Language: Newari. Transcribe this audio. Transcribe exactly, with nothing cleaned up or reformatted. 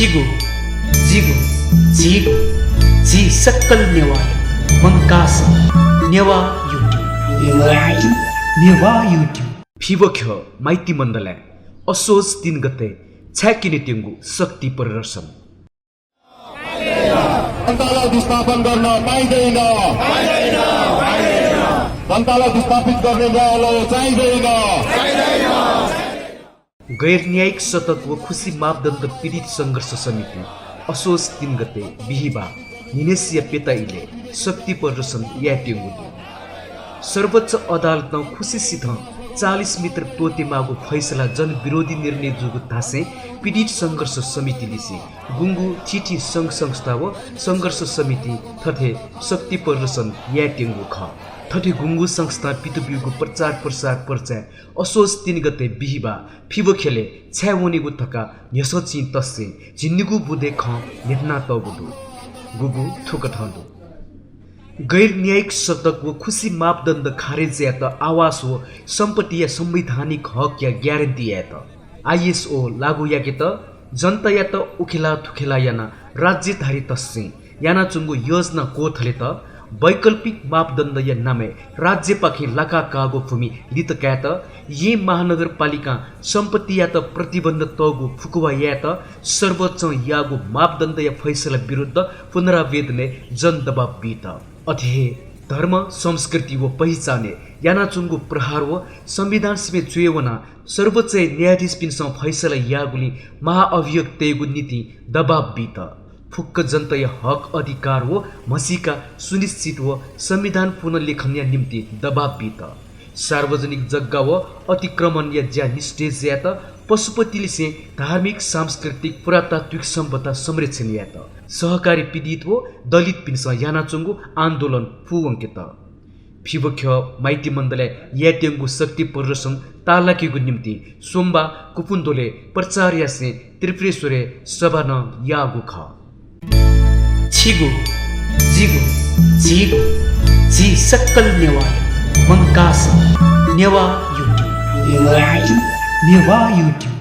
छिगु, जिगु, झीगु, झी सकल नेवाःया मंकाः सः नेवाः YouTube। नेवाः YouTube। भिबख्यः माइती मण्डलय् असोज तीन गते छाय्‌के न्ह्यःने त्यंगु शक्ति प्रदर्शन। जनतालाई विस्थापन गर्न पाइँदैन। जनतालाई विस्थापित गर्ने न्यायालय चाहिँदैन। गैर न्यायिक सतत व खुसी मापदण्ड पीडित संघर्ष समिति असोज तीन गते बिहिबाः न्हिनय्‌सिया प्यता इलय् शक्ति प्रदर्शन यायेत्यंगु दु। सर्वोच्च अदालतं खुसीसितं चालिस मिटर त्वःतेमाःगु फैसला जनविरोधी निर्णय जूगु धासें पीडित संघर्ष समितिलिसें गुंगू थीथी संघ संस्था व संघर्ष समिति थथे शक्ति प्रदर्शन यायेत्यंगु खः। थथे गुंगू संस्थां पित ब्यूगु प्रचार प्रसार पर्चाय् असोज तीन गते बिहिबाः फिबख्यलय् छाय् वनेगु धकाः न्ह्यसः चिं तस्सें झिंनिगू बुँदे खँ न्ह्यथनातःगु दु। गुगु थुकथं दु। गैर न्यायिक सतत व खुसी मापदण्ड खारेज यायेत आवास व सम्पत्तिया संवैधानिक हकया ग्यारेन्टी यायेत, आइएसओ लागू याकेत, जनतायात उखेला थुखेला यानाः राज्यधारी तस्सें यानाच्वंगु योजना क्वथलेत वैकल्पिक मापदण्डया नामय् राज्यपाखें लाकाकाःगु भूमि लित कायेत, येँ महानगरपालिकां सम्पत्तियात प्रतिबन्ध तःगु फुकुवा यायेत, सर्वोच्चं याःगु मापदण्डया फैसला विरुद्ध पुनरावेदनय् जनदबाब बीत। अथे हे धर्म, संस्कृति व पहिचानय् यानाच्वंगु प्रहार व संविधान सिबें च्वय् वनाः सर्वोच्चय् न्यायाधीशपिन्सं फैसला याःगुलिं महाअभियोग तयेगु निंतिं दबाब बीत। फुक्क जनताया हक अधिकार व म्हसीका सुनिश्चित व संविधान पुनर्लेखनया निम्ति दबाब बीत। सार्वजनिक जग्गा व अतिक्रमणया ज्या निस्तेज यायेत, पशुपतिलिसें धार्मिक, सांस्कृतिक, पुरातात्विक सम्पदा संरक्षण यायेत, सहकारी पीडित व दलितपिन्सं यानाच्वंगु आन्दोलन पूवंकेत। फिबख्यः माइती मण्डलय् यायेत्यंगु शक्ति प्रदर्शन ताःलाकेगु निम्तिं सोमबाः कुपुन्डोलय् प्रचार यासें त्रिपुरेश्वरय् सभा नं याःगु खः। छिगु, जिगु, झीगु, झी सकल नेवाःया मंकाः सः नेवाः YouTube। नेवाः YouTube।